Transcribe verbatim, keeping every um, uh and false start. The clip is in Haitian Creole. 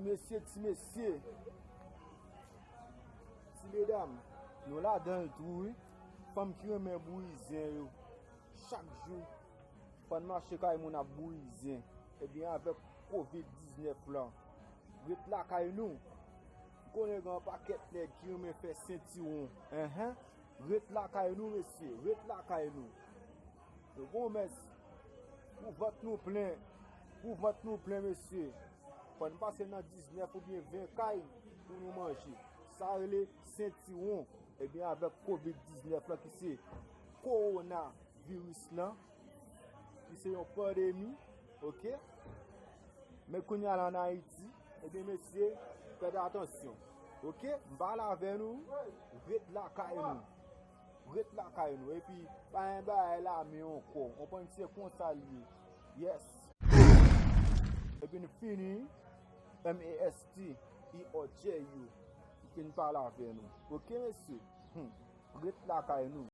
Mesye, ti mesye, ti medam, nou ladan l tou, wi. Fanm ki renmen bouyi zen yo, chak jou, fò n mache kay moun ap bouyi zen. Ebyen, avèk kovid diznèf lan, ret lakay nou. M konnen gen yon pakèt nèg ki renmen fè sentiwon. Enhen. Ret lakay nou, mesye. Ret lakay nou. Nou gon mès. Pou vant nou plen. Pou vant nou plen, mesye. Fò n pase nan diznèf oubyen ven kay pou nou manje. Sa rele sentiwon. Ebyen, avèk kovid diznèf lan ki se kowonaviris lan, ki se yon pandemi, oke? Men kounye a la ann Ayiti, ebyen, mesye, fè atansyon, oke? M pale avè nou, ret lakay nou. Ret lakay nou. Epi, pa gen bagay lame ankò. Konprann se konsa l ye. Yes. Epi n fini, M A S T, E O J U. M fin pale avè nou. Oke, mesye? Hmm. Ret lakay nou.